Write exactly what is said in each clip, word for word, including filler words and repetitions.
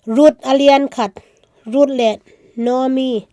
Ruth a lian khat. Ruth le Naomi.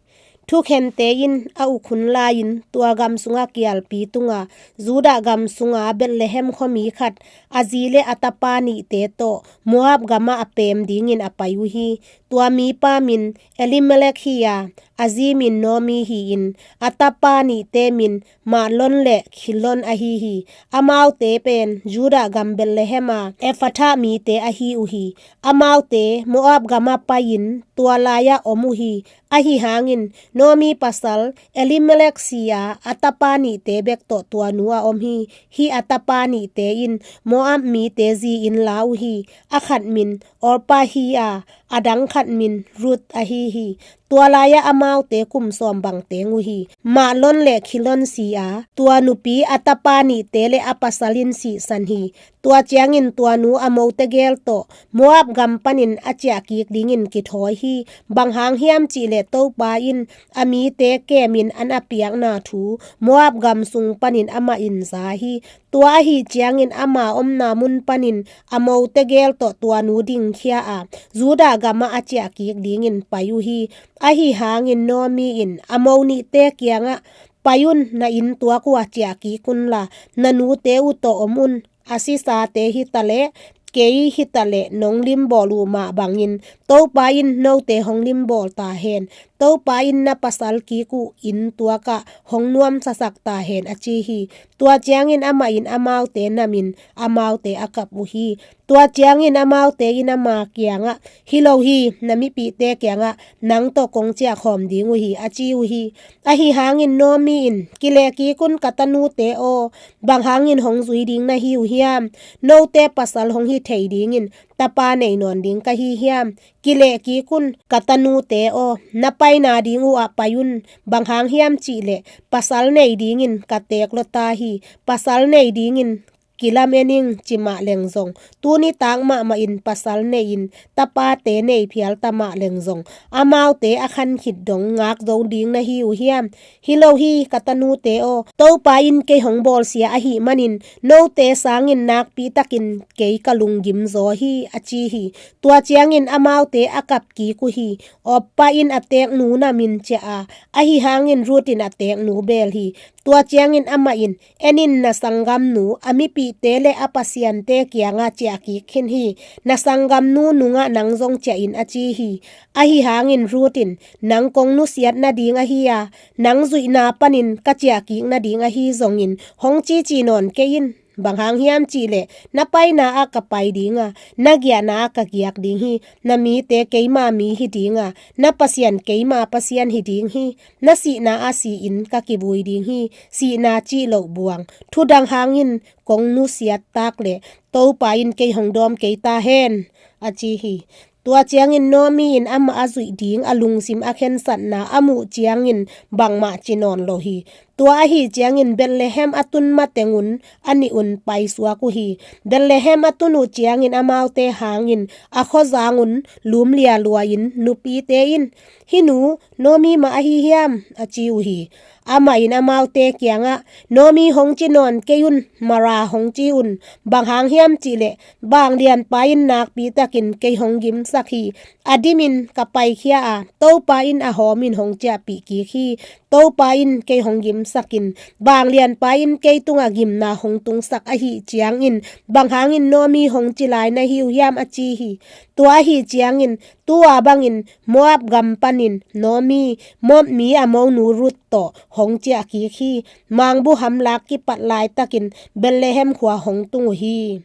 Thukhente in a uk hun lai-in tua gam sunga kialpi tunga, Judah gam sunga Bethlehem khuami khat, a zi le a tapa nihte tawh Moab gamah a pem dingin a pai uh hi. Tua mipa min Elimelek hi a, a zi min Naomi hi-in, a tapa nihte min Mahlon le Khilon ahi hi. Amaute pen Judah gam Bethlehem a Ephrathah mite ahi uh hi. Amaute Moab gamah pai-in tua lai-ah om uh hi. Ahi hangin Naomi pasal Elimelek si a, a tapa nihte bek tawh tua nu a om hi. Hih a tapa nihte in Moab mite zi-in la uh hi. A khat min Orpah hi a, a dang khat min Ruth ahi hi. Tua lai-ah amaute kum sawm bang teng uh hi. Mahlon le Khilon si a, tua nupi a tapa nihte le a pasal in sihsan hi. Tua ciangin tua nu a mote gel tawh Moab gam panin a ciah kik dingin kithawi hi. Bang hang hiam cihleh Topa in a mite kemin an a piakna thu Moab gam sung panin amah in za hi. Tua ahi ciangin ama omna mun panin a mote gel tawh tua nu dingkhia a, Judah gamah a ciah kik dingin pai uh hi. Ahi hangin Naomi in a mo nihte kiangah, "Pai un, na inn tuak uh a ciah kik unla, na nute uh tawh om un. A sisate hitaleh, kei hitaleh nong limbawl uh mah bangin Topa in note hong limbawl ta hen. Topa in na pasal kik uh inn tuakah hong nuamsasak ta hen," a ci hi. Tua ciangin amah in amaute namin amaute a kap uh hi. Tua ciangin amaute in ama kiangah, "Hi lo hi, na mipihte kiangah nang tawh kong ciah khawm ding uh hi," a ci uh hi. Ahi hangin Naomi in, "Kileh kik un, ka tanute aw, bang hangin hong zui ding na hi uh hiam? Note pasal hong hi thei dingin tapa nei nawn ding ka hi hiam? Kileh kik un, ka tanute aw, na paina ding uh ah pai un, bang hang hiam cihleh pasal nei dingin ka teek lua ta hi. Pasal nei dingin kilamen ing," ci mah leng zong, tuni tak mahmah in pasal nei-in tapate nei phial ta mah leng zong, amaute a khan khit dong ngak zo ding na hi uh hiam? "Hi lo hi, ka tanute aw, Topa in kei hong bawlsia ahih manin note sangin nakpi takin kei ka lunggim zaw hi," a ci hi. Tua ciangin amaute a kap kik uh hi. Orpah in a teeknu namin ciah a, ahi hangin Ruth in a teeknu beel hi. Tua ciangin amah in, "En in, na sanggamnu a mipihte le a pasiante kiangah ciah kik khin hi. Na sanggamnu nungah nang zong ciah in," a ci hi. Ahi hangin Ruth in, "Nang kong nusiat nading ahi a, nang zuihna panin ka ciah kik nading ahi zongin hong cici nawn kei in. Bang hang hiam cihleh na paina ah ka pai ding a, na giahna ah ka giak ding hi. Na mite keima mi hi ding a, na Pasian keima Pasian hi ding hi. Na sihna ah si-in ka kivui ding hi. Sihna cih loh buang, thu dang hangin kong nusiat tak leh Topa in kei hong dawm kei ta hen," a ci hi. Tua ciangin Naomi in amah a zuih ding a lungsim a khensatna a muh ciangin bangmah ci nawn lo hi. Tua ahi ciangin Bethlehem a tun mateng un a nih un paisuak uh hi. Bethlehem a tun uh ciangin amaute hangin a khuazang un lum lialuai-in nupite in, "Hih nu Naomi mah ahi hiam?" a ci uh hi. Amah in amaute kiangah, "Naomi hong ci nawn kei un, Mara hong ci un. Bang hang hiam cihleh vanglianpa in nakpi takin kei hong gimsak hi. A dimin ka paikhia a, Topa in a hawmin hong ciahpih kik hi. Topa in kei hong gimsak in, vanglianpa in kei tungah gimna hong tungsak ahih ciangin, bang hangin Naomi hong ci lai na hi uh hiam?" a ci hi. Tua ahi ciangin, tu-a bangin Moab gam panin Naomi, Moab mi a monu Ruth tawh hong ciah kik hi. Mangbuham lak kipat laitakin Bethlehem khua hong tung uh hi.